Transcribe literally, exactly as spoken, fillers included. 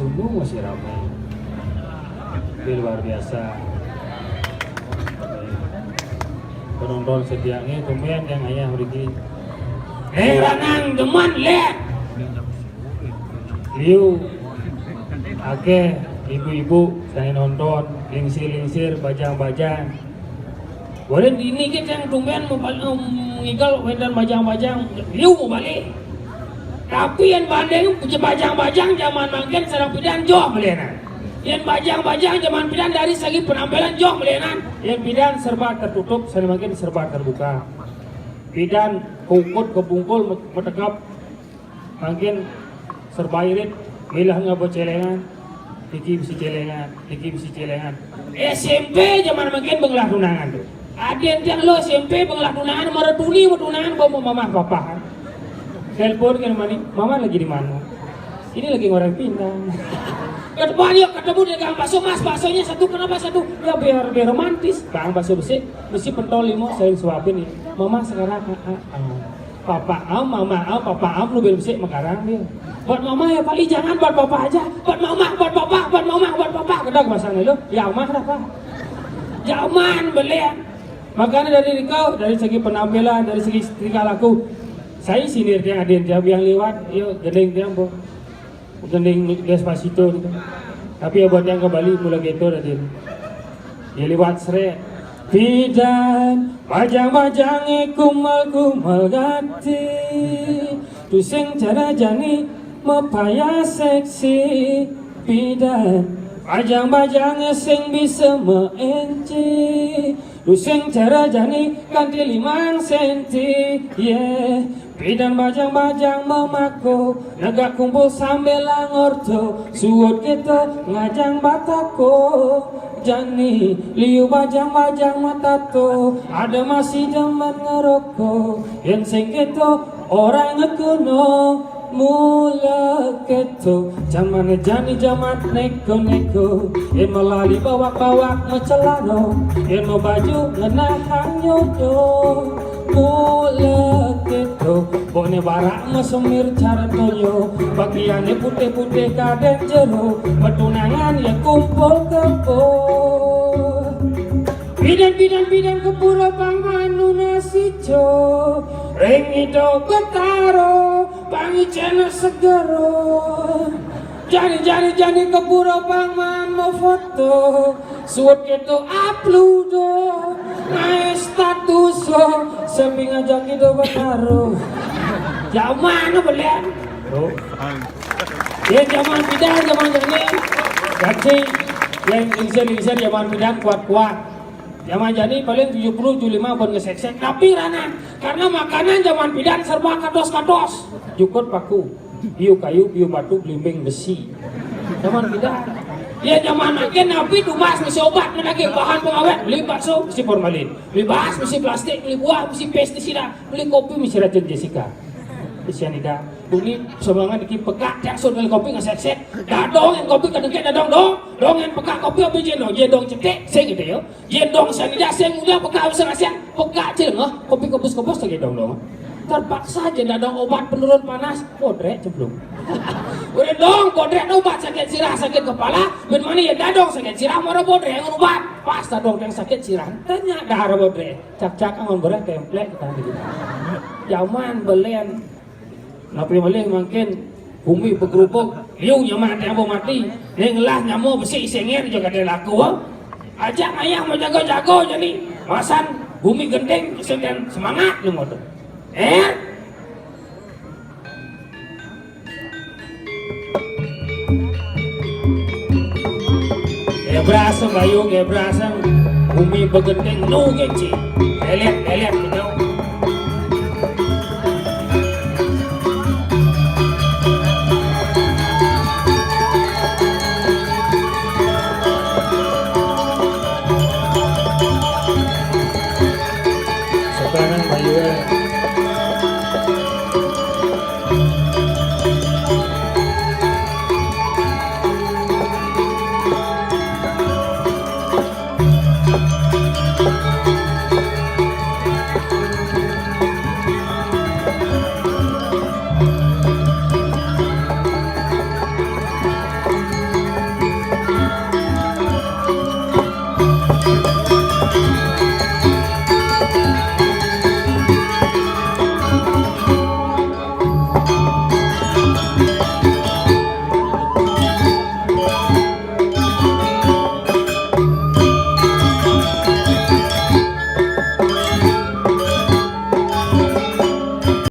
Dulu masih ramai. Tapi luar biasa. Penonton setianya tumben yang ayah mriki. Eh, ranang demen lek. Liu. Akeh ibu-ibu saya nonton, lingsir-lingsir, bajang-bajang. Boleh dini kita yang tumben mau bal-, em, ngigal wendan bajang-bajang, liu mau balik. Tapi yang banding bajang-bajang zaman mangkin sareng pidan joh melenan. Yang bajang-bajang zaman pidan dari segi penampilan joh melenan. Yang pidan serba tertutup, saya mangkin serba terbuka. Pidan kungkut kebungkul met-, metekap. Mangkin serba irit, milah ngaba celengan, niki bisi celengan, niki bisi celengan. S M P zaman mangkin bengelah tunangan tuh. Aden tiang lo S M P bengelah tunangan, mara tuni mau tunangan, bawa mamah papah. Telepon kan mani, "Mama lagi di mana?" "Ini lagi ngoreng pindang." Ketemu, ayo ketemu dagang bakso, "Mas, baksonya satu, kenapa satu?" "Ya biar, biar romantis." Bang bakso besi, besi pentol limo, saya suapin nih. "Mama sekarang, ah, ah, ah." Papa am, mama am, papa am lu belum sih mekarang dia. "Buat mama ya Pak, ih, jangan buat papa aja. Buat mama, buat papa, buat mama, buat papa." Kedok bahasanya lu, ya mah dah Pak. Zaman belian. Makanya dari kau, dari segi penampilan, dari segi tingkah laku, saya sindir dia, adin dia yang lewat, yuk gending dia, Bu. Gending Despacito gitu. Tapi ya buat yang ke Bali, mula gitu, adin. Ya liwat sre. Pidan bajang-bajange kumal-kumal gati, tusing cara jani mapaya seksi. Pidan bajang-bajange sing bisa meenci, tusing cara jani kanti limang senti. Yeah. Pidan bajang-bajang mamaku, negak kumpul sambil langorto, suut kita ngajang batako. Jani liu bajang-bajang matato, ada masih demen ngerokok. Yang sing kita orang ngekuno, mula kita zaman jani zaman neko-neko. Yang melali bawak-bawak mecelano, yang mau baju ngenahang nyodo. Mula kita, bone barak mesumir cara toyo, bagiannya putih-putih kadek jero, petunangan ya kumpul kebo. Bidan-bidan-bidan kepura bang manu nasi jo, ring itu betaro, bang ijana segero. Jani, jani, jani kepura bang man mau foto, suut kita upload do, naik status do, samping aja kita betaro. Zaman mana belian? Oh. Ya zaman pidan, zaman jani. Gaji yang insen-insen zaman pidan kuat-kuat. Zaman jani paling tujuh puluh, tujuh lima pun ngesek-sek. Tapi ranang, karena makanan zaman pidan serba katos-katos. Jukut paku, biu kayu, biu batu, belimbing besi. Zaman pidan. Ya zaman makin napi tumbas mesti obat, mana lagi bahan pengawet, beli bakso mesti formalin, beli bahas mesti plastik, beli buah mesti pestisida, beli kopi mesti racun Jessica. Kesian ida. Bumi semangat diki pekak tiang sun kopi ngesek-sek. Dadong yang kopi kedengkek dadong dong. Dong yang pekak kopi apa jendong? Jendong cetek, sing gitu ya. Jendong sanida sing muda pekak bisa ngasian. Pekak cilengah, kopi kebus-kebus lagi dong dong. Terpaksa aja dadong obat penurun panas. Bodrek cemplung. Udah dong, bodrek obat sakit sirah, sakit kepala. Ben mana ya dadong sakit sirah, mara bodrek yang obat. Pas dadong yang sakit sirah. Tanya dah arah bodrek. Cak-cak aman bodrek templek kita gitu. Zaman belen. Napi malih mangkin bumi begerubug, liu nyaman ati ambo mati. Ning ngelah nyamo besi isengen jo kada laku. Ajak ayah mau jago-jago jani. Masan bumi gending, sing dan semangat ni moto. Eh? Gebraseng bayu, gebraseng bumi begending nu geci. Lelet, lelet,